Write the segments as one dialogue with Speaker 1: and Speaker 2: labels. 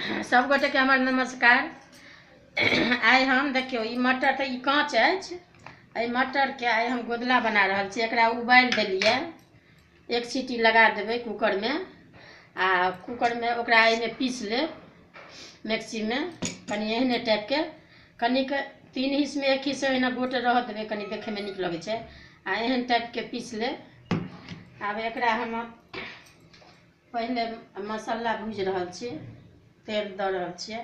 Speaker 1: सब गोटे के हमर नमस्कार। आइ हम देखियौ ई मटर तऽ ई काँच अछि, एहि मटरके आइ हम गोदला बना रहल छी। एकरा उबालि देलियै, एक सीटी लगा देबै कुकरमे, आ कुकरमे ओकरा एहिमे पीस लेब मिक्सीमे, कनि एहने टाइपके, कनिक 3 हिस्समे 1 हिस्सा एहिना गोट रहऽ देबै, कनि देखैमे नीक लगै छै, आ एहन टाइपके पीस लेब। आब एकरा हम पहिले मसाला भूजि रहल छी, तेल दऽ रहल छियै।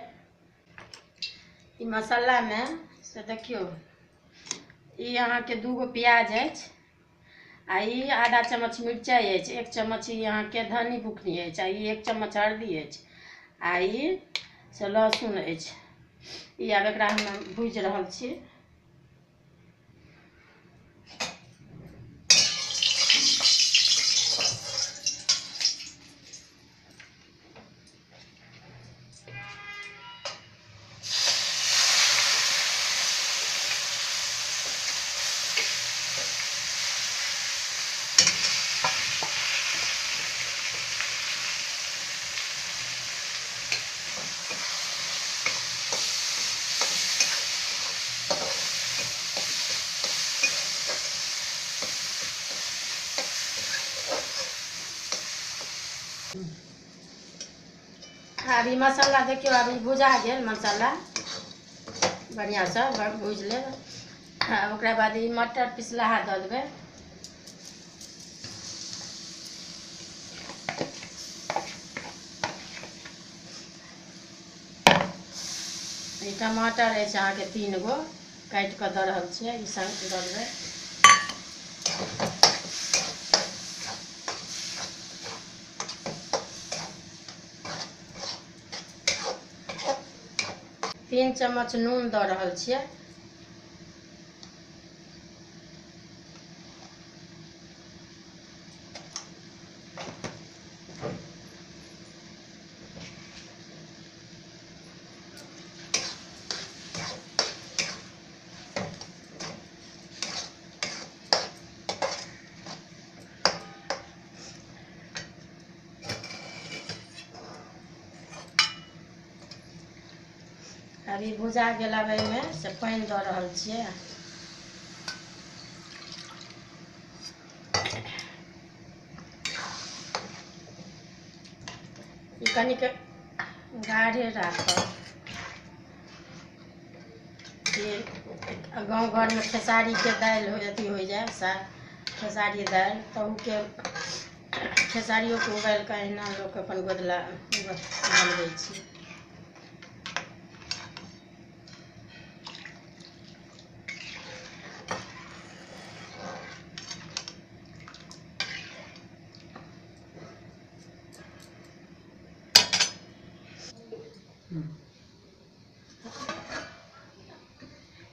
Speaker 1: ई मसालामे से देखियौ ई अहाँके 2 गो प्याज अछि, आ ई आधा चम्मच मिरचाइ अछि, 1 चम्मच ई अहाँके धनी बुकनी अछि, आ ई 1 चम्मच हल्दी अछि, आ ई से लहसुन अछि। ई आब एकरा हम भूजि रहल छी। आब ई मसाला देखियौ, आब ई भुजा गेल मसाला बढ़िआँसँ भुजि लेब। ओकरा बाद ई मटर पिसलाहा दऽ देबै। ई टमाटर अछि अहाँके 3 गो काटि कऽ दऽ रहल छियै, ई संग दऽ देबै। तीन चम्मच नून दऽ रहल छियै। अभी भुजा गेल, आब एहिमे से पानि दऽ रहल छियै। ई कनिक गाढ़े राखब। गाँव घरमे खेसारीके दालि अथी होइ जाइ, खेसारी दालि, तहूके खेसारियोके उबालि कऽ अहिना लोक अपन गोदला बनबै छै।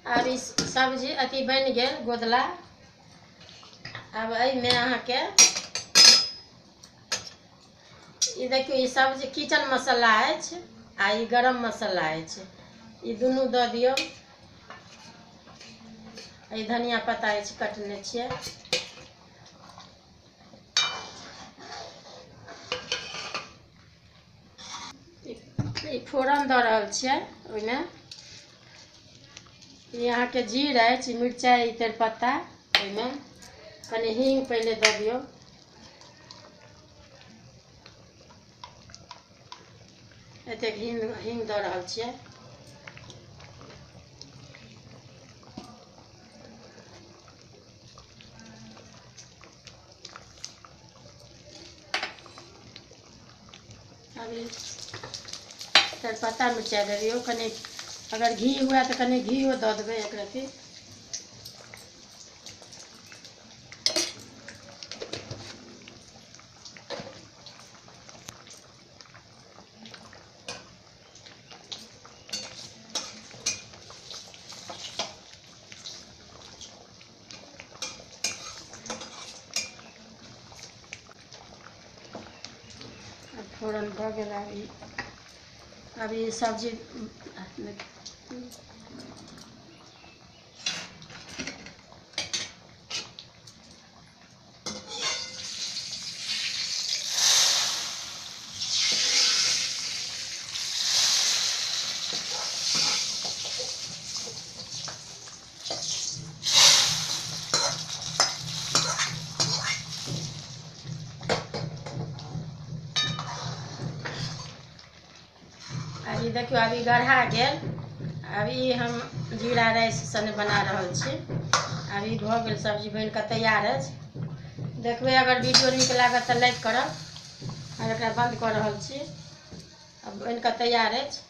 Speaker 1: आब ई सब्जी अथी बनि गेल गोदला। आब एहिमे अहाँके ई देखियौ, ई सब्जी किचन मसाला अछि आ ई गरम मसाला अछि, ई दुनू दऽ दियौ। ई धनिया पत्ता अछि कटने छियै। ई फोरन दऽ रहल छियै ओहिमे। ई अहाँके जीर अछि, मिरचाइ, तेजपत्ता, ओहिमे कनि हींग पहिले दऽ दियौ। एतेक हींग दऽ रहल छियै। अभी तेजपत्ता मिरचाइ दऽ दियौ। कनि अगर घी हुए तऽ कनि घिओ दऽ देबै एक रत्ती। फोरन भऽ गेल। अभी सब्जी देखियौ आब ई गढ़ा गेल। आब ई हम जीरा राइस सने बना रहल छी। आब ई भऽ गेल, सब्जी बनि कऽ तैयार अछि। देखबै, अगर वीडियो नीक लागत तऽ लाइक करब। आब एकरा बन्द कऽ रहल छी। आब बनि कऽ तैयार अछि।